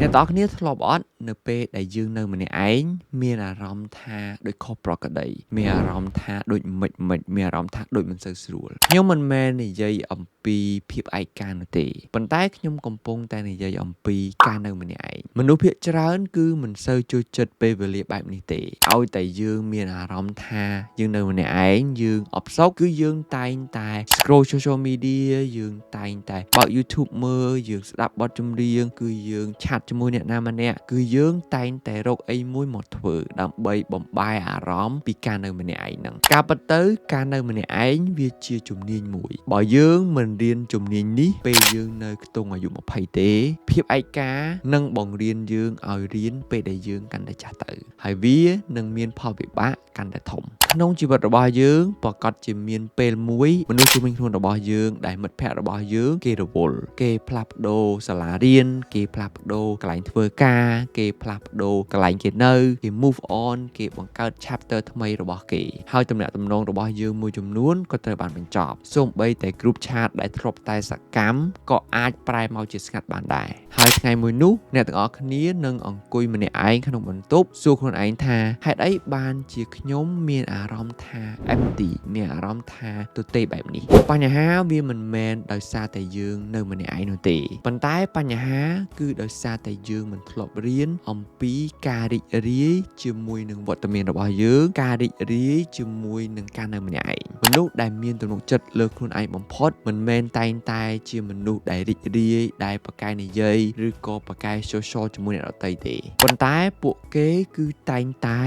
អ្នកទាំងអស់គ្នាធ្លាប់អត់នៅពេលដែលយើងនៅម្នាក់ឯងមានអារម្មណ៍ថាដូចខុសប្រក្រតីមានអារម្មណ៍ថាដូចមិនមិនមានអារម្មណ៍ថាដូចមិនសូវស្រួលខ្ញុំមិនមែននិយាយអំពីភាពឯកានោះទេប៉ុន្តែខ្ញុំកំពុងតែនិយាយអំពីការនៅម្នាក់ឯងមនុស្សភាគច្រើនគឺមិនសូវចូលចិត្តពេលវេលាបែបនេះទេឲ្យតែយើងមានអារម្មណ៍ថាយើងនៅម្នាក់ឯងយើងអផ្សុកគឺយើងតែងតែ scroll social media យើងតែងតែបើក YouTube មើលយើងស្ដាប់បទចម្រៀងគឺយើង chat ជាមួយអ្នកណាម្នាក់គឺយើងតែងតែរកអីមួយមកធ្វើដើម្បីបំបែអារម្មណ៍ពីការនៅម្នាក់ឯងហ្នឹងការពិតទៅការនៅម្នាក់ឯងវាជាជំនាញមួយបើយើងមិនរៀនជំនាញនេះពេលយើងនៅខ្ទង់អាយុ20ទេភាពឯកានឹងបង្រៀនយើងឲ្យរៀនពេលដែលយើងកាន់តែចាស់ទៅហើយវានឹងមានផលវិបាកកាន់តែធំក្នុងជីវិតរបស់យើងប្រកាសជាមានពេលមួយមនុស្សជុំវិញខ្លួនរបស់យើងដែលមិត្តភ័ក្តិរបស់យើងគេរវល់គេផ្លាស់ប្ដូរសាលារៀនគេផ្លាស់ប្ដូរកន្លែងធ្វើការគេផ្លាស់ប្ដូរកន្លែងគេនៅគេ move on គេបង្កើត chapter ថ្មីរបស់គេហើយទំនាក់ទំនងរបស់យើងមួយចំនួនក៏ត្រូវបានបញ្ចប់សូម្បីតែ group chat ដែលធ្លាប់តែសកម្មក៏អាចប្រែមកជាស្ងាត់បានដែរហើយថ្ងៃមួយនោះអ្នកទាំងអស់គ្នានឹងអង្គុយម្នាក់ឯងក្នុងបន្ទប់សួរខ្លួនឯងថាហេតុអីបានជាខ្ញុំមានអារម្មណ៍ថា empty មានអារម្មណ៍ថាទទេបែបនេះបញ្ហាវាមិនមែនដោយសារតែយើងនៅម្នាក់ឯងនោះទេប៉ុន្តែបញ្ហាគឺដោយសារតែយើងមិនធ្លាប់រៀនអំពីការរីករាយជាមួយនឹងវត្តមានរបស់យើងការរីករាយជាមួយនឹងការនៅម្នាក់ឯងមនុស្សដែលមានទំនុកចិត្តលើខ្លួនឯងបំផុតមិនមែនតែងតែជាមនុស្សដែលរីករាយដែលប្រកែនិយាយឬក៏ប្រកែ social ជាមួយអ្នកដទៃទេប៉ុន្តែពួកគេគឺតែងតែ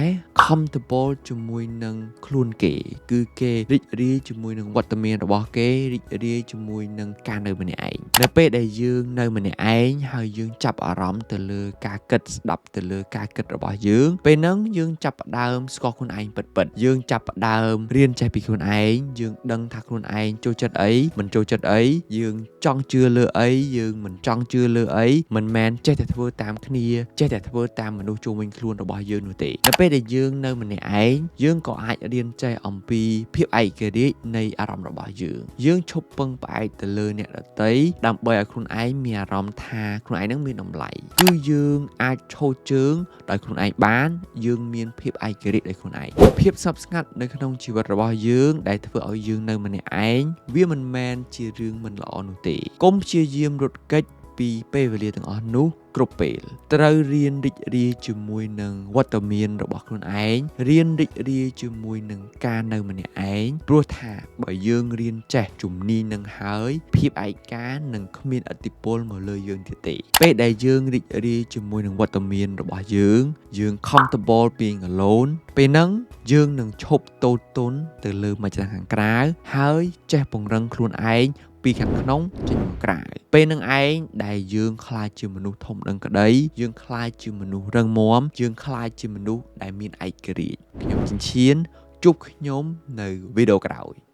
comfortable ជាមួយនឹងខ្លួនគេគឺគេរីករាយជាមួយនឹងវត្តមានរបស់គេរីករាយជាមួយនឹងការនៅម្នាក់ឯងនៅពេលដែលយើងនៅម្នាក់ឯងហើយយើងចាប់អារម្មណ៍ទៅលើការគិតស្ដាប់ទៅលើការគិតរបស់យើងពេលហ្នឹងយើងចាប់ផ្ដើមស្គាល់ខ្លួនឯងពិតៗយើងចាប់ផ្ដើមរៀនចេះពីខ្លួនឯងយើងដឹងថាខ្លួនឯងចូលចិត្តអីមិនចូលចិត្តអីយើងចង់ជឿលើអីយើងមិនចង់ជឿលើអីមិនមែនចេះតែធ្វើតាមគ្នាចេះតែធ្វើតាមមនុស្សជុំវិញខ្លួនរបស់យើងនោះទេនៅពេលដែលយើងនៅម្នាក់ឯងយើងក៏អាចរៀនចេះអំពីភាពឯករាជ្យនៃអារម្មណ៍របស់យើងយើងឈប់ពឹងផ្អែកទៅលើអ្នកដទៃដើម្បីឲ្យខ្លួនឯងមានអារម្មណ៍ថាខ្លួនឯងនឹងមានតម្លៃគឺយើងអាចឈរជើងដោយខ្លួនឯងបានយើងមានភាពឯករាជ្យដោយខ្លួនឯងភាពស្ងប់ស្ងាត់នៅក្នុងជីវិតរបស់យើងដែលធ្វើឲ្យយើងនៅម្នាក់ឯងវាមិនមែនជារឿងមិនល្អនោះទេកុំព្យាយាមរត់គេចពីពេលវេលាទាំងអស់នោះគ្រប់ពេលត្រូវរៀនរីករាយជាមួយនឹងវត្តមានរបស់ខ្លួនឯងរៀនរីករាយជាមួយនឹងការនៅម្នាក់ឯងព្រោះថាបើយើងរៀនចេះជំនាញនឹងហើយភាពឯកានឹងគ្មានឥទ្ធិពលមកលើយើងទៀតទេពេលដែលយើងរីករាយជាមួយនឹងវត្តមានរបស់យើងយើង comfortable being alone ពេលហ្នឹងយើងនឹងឈប់តូចទន់ទៅលើមជ្ឈដ្ឋានខាងក្រៅហើយចេះពង្រឹងខ្លួនឯងពីខាងក្នុងចេញមកក្រៅពេលនឹងឯងដែលយើងក្លាយជាមនុស្សធំដឹងក្តីយើងក្លាយជាមនុស្សរឹងមាំយើងក្លាយជាមនុស្សដែលមានឯករាជ្យខ្ញុំចិញ្ចៀនជួបខ្ញុំនៅវីដេអូក្រោយ។